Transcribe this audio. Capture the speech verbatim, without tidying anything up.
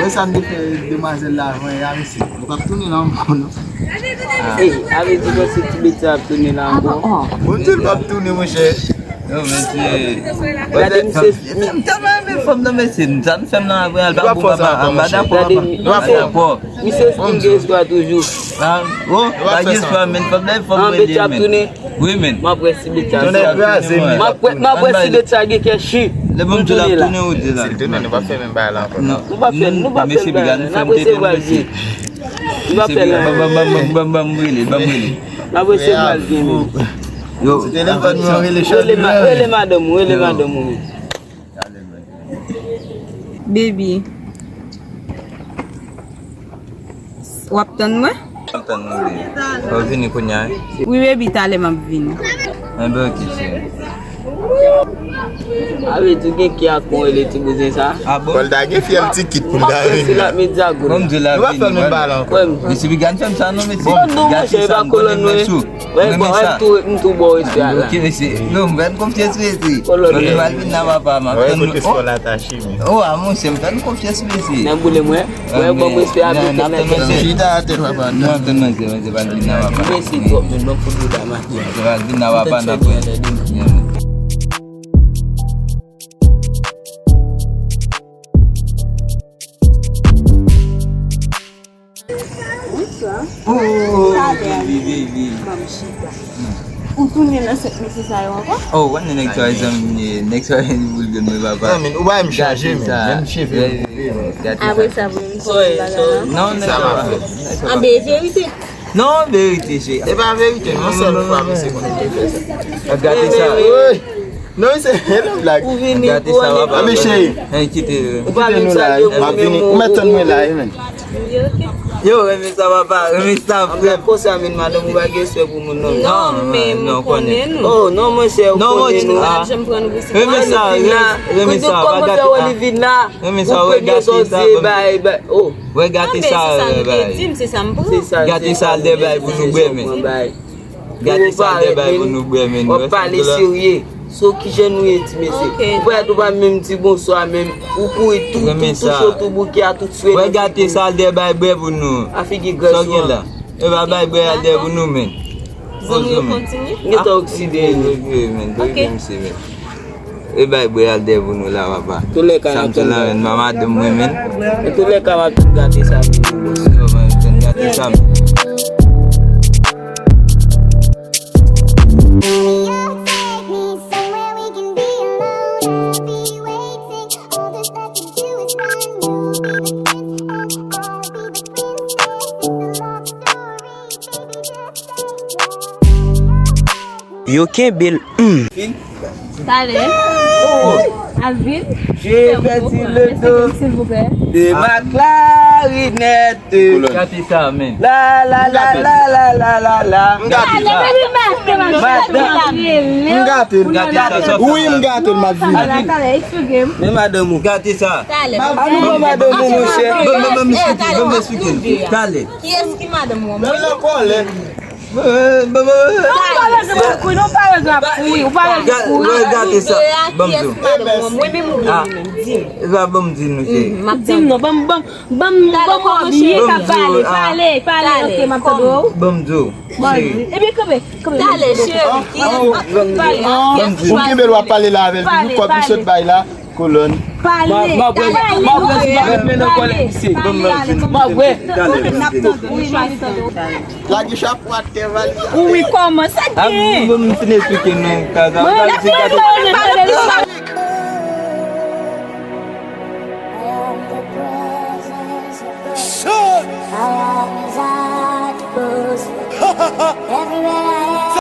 Sa m te fè demwazèl la avan yè a, mesye. Li p ap tounen la ankò, non. Ey, avè di konsa ti bèt sa ap tounen la ankò. Bon, di l p ap tounen, monchè. Yo, mesye. Gade, misye. M tèlman renmen fanm nan, mesye. Sa m fè m nan avril, pa bon, papa. M pa dakò, papa. M pa dakò. Misye still gen espwa toujou. Ah, oh, pa gen espwa, men fanm nan, fanm mwen li ye, men. Wi, men. M ap wè si bèt sa. M ap wè, m ap wè si bèt sa gen kè chi. Lè bon Dye la tounen ou di la. Si l tounen, nou p ap fè menm bagay la ankò, non. Nou p ap fè, nou p ap fè bagay la. N ap resevwa l byen. Nou p ap fè bagay la. Ban m, ban m, ban m, ban m rele, ban m rele. N ap resevwa l byen, men. Yo, se telefòn mwen rele Charlie. Rele ma-, rele madanm ou, rele madanm ou, men. Baby. W ap tann mwen? W ap tann mwen, wi. W ap vini kounye a, wi? Wi, baby, talè m ap vini. Enben, ok, cheri. A vle di w gen ki ak mwen rele ti bouzen sa? Ah bon? Fò l ta gen fyèl ti kit pou l ta vini la. Bon, m di w la vini, mwen. Mesye, piga n fè m sa non, mesye. Bon, non, monchè, e pa kolòn mwen. Wè, bon, wè, m tou, m tou ba w respè a la. Ok, mesye. Non, m fè n konfyans, mesye. Kolòn mwen. Mwen mal vin nan papa, m ap tann. Wè, kote spò la ta chime. Oh, a monchè, m fè n konfyans, mesye. Nan boule mwen. Wè, ban m respè a, mete nan tèt mwen. Chita atè, papa. Nan tann manzè, manzè pa vin nan papa. Mèsi twòp, men ban m fout bouda maten. Manzè pa vin nan papa, nan pwen. Bonswa. Oh, baby, baby. Ban m chita. Ou tounen nan sèt mesye sa yo ankò? Oh, w konnen nèg sa yo zanmi m ye, nèg sa yo li boul de mwen, papa. Non, men ou pa wè m chanje, men. Menm cheve m koupe, men. Apre sa, pou m soti bagay la. Non, nèg sa pa. Anben, e verite. Non, verite, cheri. E pa verite, non, sèl fwa, misye konn fè sa. Gade sa. Non, se yon blag. Ou vini pou annik. Anben, cheri. Kite nou la. M ap vini. Ou mèt tann mwen la, wi, men. Yo, renmen sa, papa. Renmen sa, frè. Konsa, men madanm ou pa gen respè pou moun, non. Non, men m konnen nou. Oh, non, monchè, ou konnen nou. Renmen sa, renmen sa, pa gate sa. Renmen sa, wè, gate sa, bay, bay. Oh. Wè, gate sa, bay. Gate sa, l de bay pou nou bwè, men. Gade sa l te bay pou nou bwè, men. W ap pale serye. So kijan nou ye, ti mesye? Ou pa, ou pa menm di bonswa menm. Ou kouri tou, tou, tou cho, tou bouke a, tou swete. Wè, gate sa l te bay bwè pou nou. A figi grès ou an. E pa bay bwè a l te pou nou, men. Zanmi yo kontinye. Gen tan okside. Dwe vye, men. Dwe vye, misye, men. E bay bwè al dèyè pou nou la, papa. Toulèka, n ap tann. Sa m di la, men, madanm mwen, men. Toulèka, m ap tann gate sa pou nou, bòs. Yo, man, tann gate sa, men. Yo kenbe l, hmm. Talè. Alvin. J'ai perdu le dos de ma clarinette. Gate sa, men. La, la, la, la, la, la, la, la. M gate sa. Madanm. M gate l. Wi, m gate l, m ap vini. Men madanm ou. Gate sa. Talè. An nou pran madanm ou, monchè. Ban m, ban m, ban m esplike, ban m esplike. Talè. Kiyès ki madanm ou an? Mwen nan kòlè. Ou pale de kouri, ou pale de kouri. Wè, gate sa. Ban m di w. Mwen menm ou byen menm, di m. E pa ban m di nou, cheri. Di m non, ban m, ban m, ban m, ban m wè byen ka pale, pale, pale, ok, m ap tande w. Ban m di w. Ebyen, kanpe, kanpe. Talè, cheri, kiyès ki madanm ou? Ou kenbe l w ap pale la avè l, toujou kòb li sot bay la. Kolòn. Pale, m ap wè, m ap wè si m ap met men nan kòlè misye. M ap wè. Lage chapo atè, valiz atè. Wi, kòman sa gen? Bon, m fin esplike nou. Kaza, kaza, se gate. Sure.